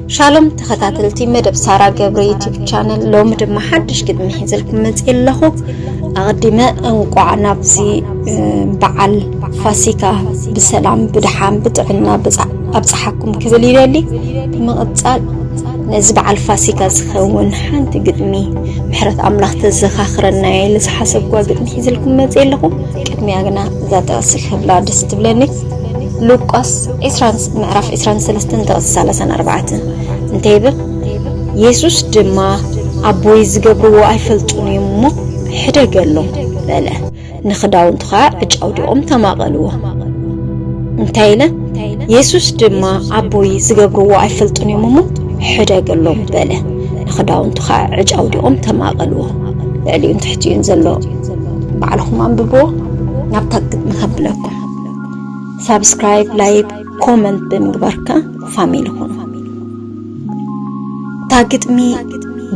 ሻሎም ተኸታተልቲ መደብ ሳራ ገብረ ዩቲብ ቻነል፣ ሎሚ ድማ ሓድሽ ግጥሚ ሒዘልኩም መፅእ ኣለኹ። ኣቐዲመ እንቋዕ ናብዚ በዓል ፋሲካ ብሰላም ብድሓን ብጥዕና ኣብፀሓኩም ክብል ይደሊ። ብምቕፃል ነዚ በዓል ፋሲካ ዝኸውን ሓንቲ ግጥሚ ምሕረት ኣምላኽ ተዘኻኽረና ኢለ ዝሓሰብኩዋ ግጥሚ ሒዘልኩም መፅእ ኣለኹ። ቅድሚያ ግና እዛ ጥቕሲ ክብላ ደስ ትብለኒ። ሉቃስ ዕስራን ምዕራፍ ዕስራን ሰለስተን ጥቕሲ ሰላሳን ኣርባዕተን እንታይ ይብል? የሱስ ድማ ኣቦይ ዝገብርዎ ኣይፈልጡን እዮም እሞ ሕደገሎም በለ። ንኽዳውንቱ ኸዓ ዕጫ ኣውዲቖም ተማቐልዎ። እንታይ ኢለ? የሱስ ድማ ኣቦይ ዝገብርዎ ኣይፈልጡን እዮም እሞ ሕደገሎም በለ። ንኽዳውንቱ ኸዓ ዕጫ ኣውዲቖም ተማቐልዎ። ልዕሊኡን ትሕቲኡን ዘሎ ባዕልኹም ኣንብብዎ። ናብታ ግጥሚ ከብለኩም። ሳብስክራይብ፣ ላይክ፣ ኮመንት ብምግባርካ ፋሚሊ ኩኑ። እታ ግጥሚ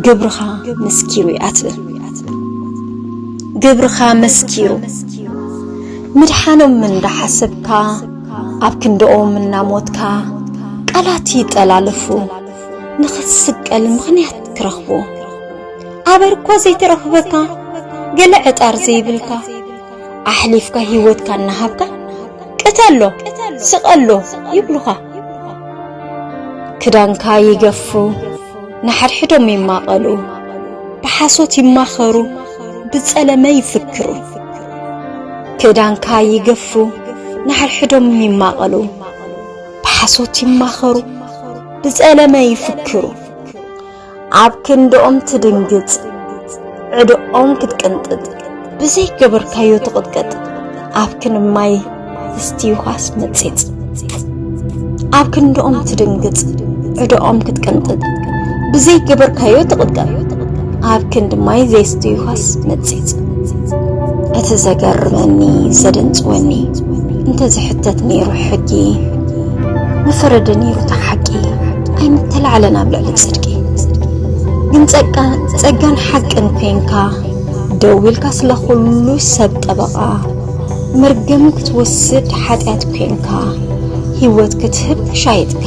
ግብርኻ መስኪሩ እያ ትብል። ግብርኻ መስኪሩ ምድሓኖም እንዳሓሰብካ፣ ኣብ ክንድኦም እናሞትካ፣ ቃላት ይጠላለፉ፣ ንኽትስቀል ምኽንያት ክረኽቡ። ኣበር እኳ ዘይተረኽበካ፣ ገለ ዕጣር ዘይብልካ፣ ኣሕሊፍካ ህይወትካ እናሃብካ፣ ቅተሎ፣ ስቐሎ ይብሉኻ። ክዳንካ ይገፉ፣ ንሓድሕዶም ይማቐሉ፣ ብሓሶት ይማኸሩ፣ ብጸለመ ይፍክሩ። ክዳንካ ይገፉ፣ ንሓድሕዶም ይማቐሉ፣ ብሓሶት ይማኸሩ፣ ብጸለመ ይፍክሩ። ኣብ ክንድኦም ትድንግጽ፣ ዕድኦም ክትቅንጥጥ፣ ብዘይገበርካዮ ትቕጥቀጥ፣ ኣብ ክንዲ ማይ ዘስትዩኻስ መጺጽ። ኣብ ክንድኦም ትድንግጽ፣ ዕድኦም ክትቅንጥጥ፣ ብዘይገበርካዮ ትቕጥቀጥ፣ ኣብ ክንዲ ማይ ዘስትዩኻስ መጺጽ። እቲ ዘገርመኒ፣ ዘደንጽወኒ፣ እንተ ዝሕተት ነይሩ ሕጊ፣ ምፈረደ ነይሩ እቲ ሓቂ፣ ኣይምተላዕለን ኣብ ልዕሊ ጽድቂ። ግን ጸጋ-፣ ጸጋን ሓቅን ኮንካ፣ ደው ኢልካ ስለ ኩሉ ሰብ ጠበቓ፣ መርገም ክትወስድ ሓጢኣት ኮንካ፣ ህይወት ክትህብ ተሻይጥካ።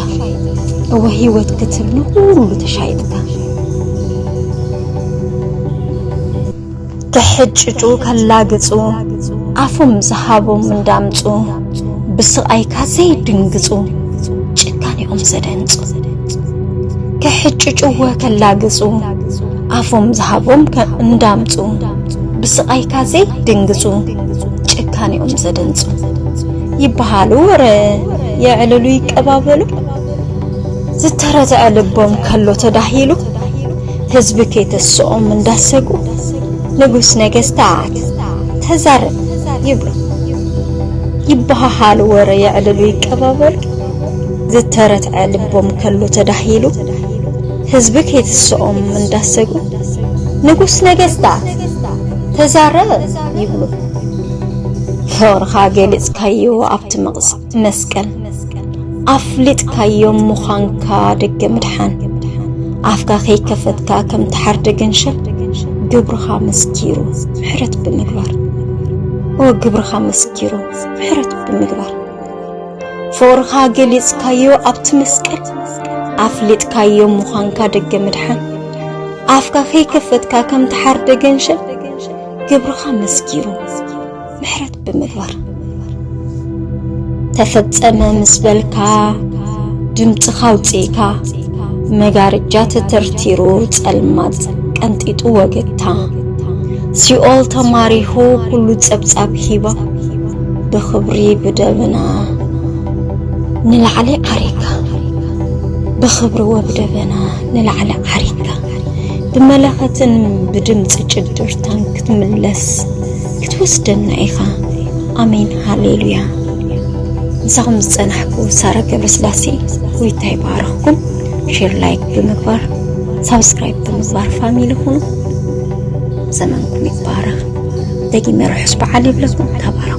እወ፣ ህይወት ክትህብ ንኹሉ ተሻይጥካ። ክሕጭጩ ከላግጹ፣ ኣፎም ዝሃቦም እንዳምጹ፣ ብስቓይካ ዘይድንግጹ፣ ጭካኔኦም ዘደንጹ። ክሕጭጭዎ ከላግጹ፣ ኣፎም ዝሃቦም ከ-፣ እንዳምጹ፣ ብስቓይካ ዘይድንግጹ፣ ጭካኔኦም ዘደንጹ። ይበሃሉ ወረ፣ የዕልሉ ይቀባበሉ፣ ዝተረትዐ ልቦም ከሎ ተዳሂሉ፣ ህዝቢ ከይተስኦም እንዳሰጉ፣ ንጉስ ነገስታት ተዛረብ ይብሉ። ይበሃሃሉ ወረ የዕልሉ ይቀባበሉ፣ ዝተረትዐ ልቦም ከሎ ተዳሂሉ፣ ህዝቢ ከይተስኦም እንዳሰጉ፣ ንጉስ ነገስታት ተዛረብ ይብሉ። ፍቕርኻ ገሊጽካዮ ኣብቲ መቕስ-፣ መስቀል፣ ኣፍሊጥካዮም ምዃንካ ደገ ምድሓን፣ ኣፍካ ከይከፈትካ ከም ተሓርደ ገንሸል፣ ግብርኻ መስኪሩ ምሕረት ብምግባር። ኦ ግብርኻ መስኪሩ ምሕረት ብምግባር። ፍቕርኻ ገሊጽካዮ ኣብቲ መስቀል፣ ኣፍሊጥካዮም ምዃንካ ደገ ምድሓን፣ ኣፍካ ከይከፈትካ ከም ተሓርደ ገንሸል፣ ግብርኻ መስኪሩ ምሕረት ብምግባር። ተፈጸመ ምስ በልካ ድምጽኻ ኣውጺእካ፣ መጋረጃ ተተርቲሩ ጸልማት ቀንጢጡ ወገግታ፣ ሲኦል ተማሪኹ ኩሉ ጸብጻብ ሂባ፣ ብኽብሪ ብደበና ንላዕሊ ዓሪግካ፣ ብኽብሪ ወብደበና ንላዕሊ ዓሪግካ፣ ብመለኸትን ብድምጺ ጭድርታን ክትምለስ ክትወስደና ኢኻ። ኣሜን ሃሌሉያ። ምሳኹም ዝጸናሕኩ ሳራ ገብረስላሴ። ጎይታ ይባርኽኩም። ሼር፣ ላይክ ብምግባር፣ ሳብስክራይብ ብምግባር ፋሚሊ ኩኑ። ዘመንኩም ይባረኽ። ደጊመ ርሑስ በዓል ይብለኩም። ተባረኹ።